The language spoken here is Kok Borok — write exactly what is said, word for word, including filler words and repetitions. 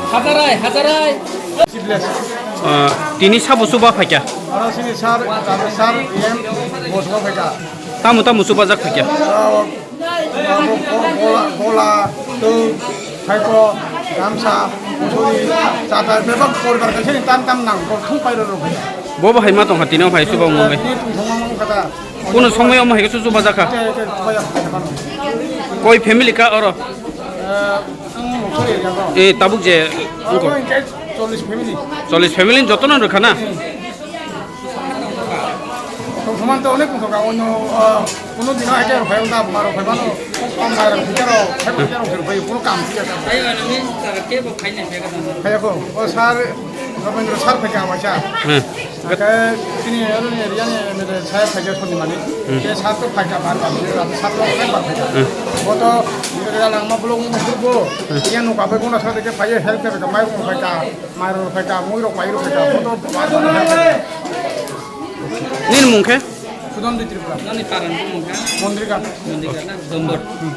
Hajarai, hajarai. Ah, tini sabo chuba phaikha? Oro sini sir, sir, E M, bo chuba phaikha. Tamo tamo chubajak phaikha? Ah, abo go-, gola, gola, twi, phaiko, gamsa, musuri, chata, bebak poribar kaisa ni tam tam nang, bo thung pairo rok phaikha. Bo bo hai ma tongkha tini o phai chuba wngwi. Ni tong thangma wngkha da. Kuno songwi omo hai khe chubajakha? Koi family ka oro? Eh, ang Mokso area ko. Eh, tabuk je, ang ko. Abo hingke chollish family. Chollish family jotono rwkha na? Tong soman to onek tongkha, onyo, ah, kuno dino hai khe rwphai wngkha, ma rwphai mano, tong bai rwphai khe rw, hai bai khe rw, rwphai, kuno kam siya. Phaiya ko, o sir, Rabindra sir phaikha waisa. Hmm. Hingke chini aro ni area ni M L A sir phaikha Soni Malik. Hmm. Ke sir to phaikha bar bar, sir to onek bar phaikha. Hmm. Bo to area langma bolong mo bo. Hmm. Iya no kabe guna sa de ke phaiya help ke ka mai ko phaikha, mai ro phaikha, mui ro pai ro phaikha. Bo to bar bar help. Nini mung khe? Sudan di Tripura. Nani paran mung khe? Mondrika. Mondrika na, Dombor. Hmm.